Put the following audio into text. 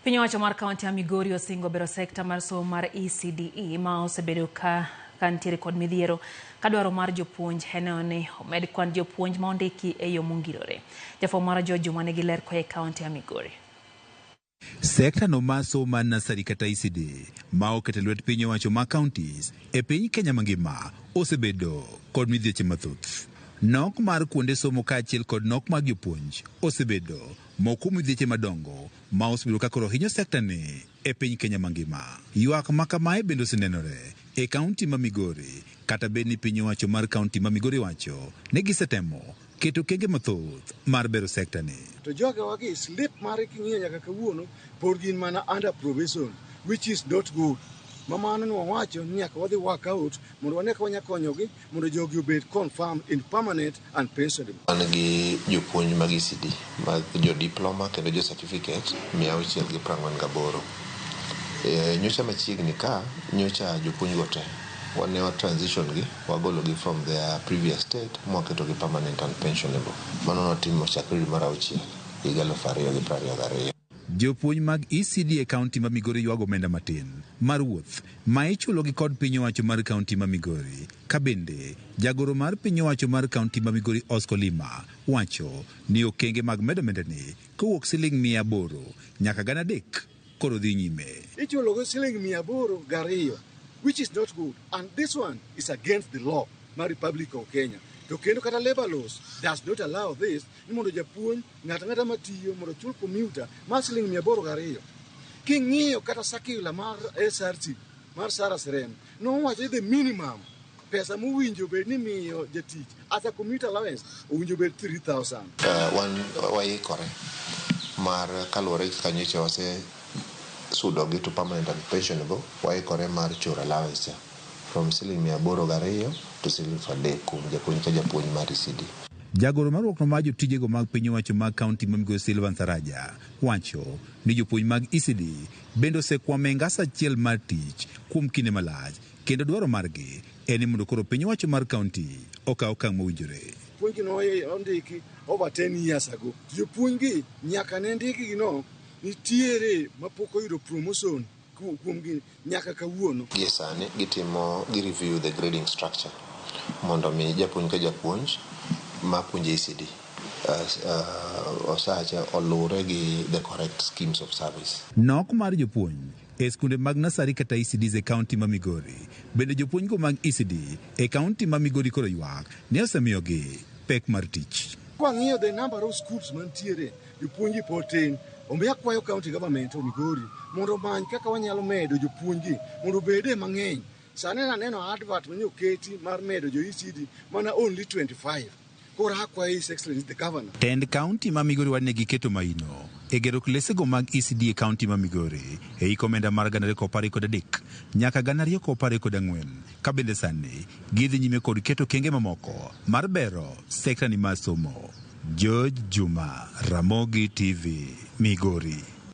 Piny owacho mar kaunti ya Migori osingo bero sekta mar somo mar ECDE ma osebedo ka nitiere kod midhiero ka dwaro mar jopuonj en ni omed kwan jopuonj ma ondiki e yo mongirore. Jafwambo mar George Juma nigi ler koa e kaunti ya Migori. Sekta no mar somo mar nursery kata ECD ma oketo e lwet piny owacho ma counties e piny Kenya mangima osebedo kod midhieche mathoth. Nok mar kuonde somo kaachiel kod nok mag jopuonj osebedo moko kuom midhieche madongo ma osebedo ka koro hinyo sekta ni e piny Kenya mangima. Ywak ma kamae bende osenenore e kaunti ma Migori kata bed ni piny owacho mar kaunti ma Migori wacho ni gisetemo keto okenge mathoth mar bero sekta ni. To jogewa gi slip mare king'iyo nyaka kawuono pod gin mana under probation, which is not good. Ma mano ne wawacho ni nyaka wadhi work out mondo wane ka wanya konyogi mondo jogi obed confirmed in permanent and pensionable. Wan gi jopuonj mag ECD mag jo diploma kendo jo certificate 648. Nyocha machiegni ka nyocha jopuonj go te wane wa transition gi wagolo gi from their previous state mwaketo gi permanent and pensionable. Mano notimo chakre dwe mar auchiel higa 2022. Jopuonj mag ECD e kaunti ma Migori ywago omenda matin mar wuoth ma ichulo gi kod piny owacho mar kaunti ma Migori. Ka bende jagoro mar piny owacho mar kaunti ma Migori Oscar Lima wacho ni okenge mag medo omenda ni kowuok siling 800 nyaka 300 koro dhi nyime. Ichulo gi siling 802, which is not good, and this one is against the law mar Republic of Kenya. To kendo kata labor laws does not allow this ni mondo japuonj ng'ato ang'ata matiyo mondo ochul commuter mar siling 802. King'iyo kata circular mar SRC mar Sarah Serem nowacho ni the minimum pesa mowinjo bed ni miyo jatich as a commuter allowance owinjo bed 3000. Wan waikore mar kaluwore gi kaka nyocha wase sudo gi to permanent and pensionable, waikore mar choro allowance cha from siling 802 to siling 3,000 kuom japuonj ka japuonj mar ECD. Jagoro mar riwruok mar jotijego mag piny owacho mag kaunti ma Migori Silvan Saraja wacho ni jopuonj mag ECD bende osekwamo e ngas achiel mar tich kuom kinde malach kendo dwaro margi en ni mondo koro piny owacho mar kaunti okaw okang' mowinjore. Puonj gi no ondiki over 10 years ago. Jopuonj gi nyaka ne ndikgi no nitiere mapok oyudo promotion kuom gi nyaka kawuono. Gie sani gitimo gi review the grading structure mondo mi japuonj ka japuonj ma puonjo ECD osache oluwre gi the correct schemes of service. Nok mar jopuonj e skunde mag nasari kata ECDs e kaunti ma Migori. Bende jopuonj go mag ECD e kaunti ma Migori koro ywak ni osemiyogi pek mar tich. Kwang'iyo the number of schools mantiere, jopuonj gi pod tin. Omiyo akwayo county government of Migori mondo omany kaka wanyalo medo jopuonj gi mondo obede mang'eny. Sani naneno advert mane oketi mar medo jo ECD mana only 25. Koro akwayo His Excellency the Governor. Tend kaunti ma Migori wane giketo maino e gero klesego mag ECD e kaunti ma Migori e hik omenda mar 2023 nyaka 2024 ka bende sani gidhi nyime kod keto kenge mamoko mar bero sekta ni mar somo. George Juma, Ramogi TV, Migori.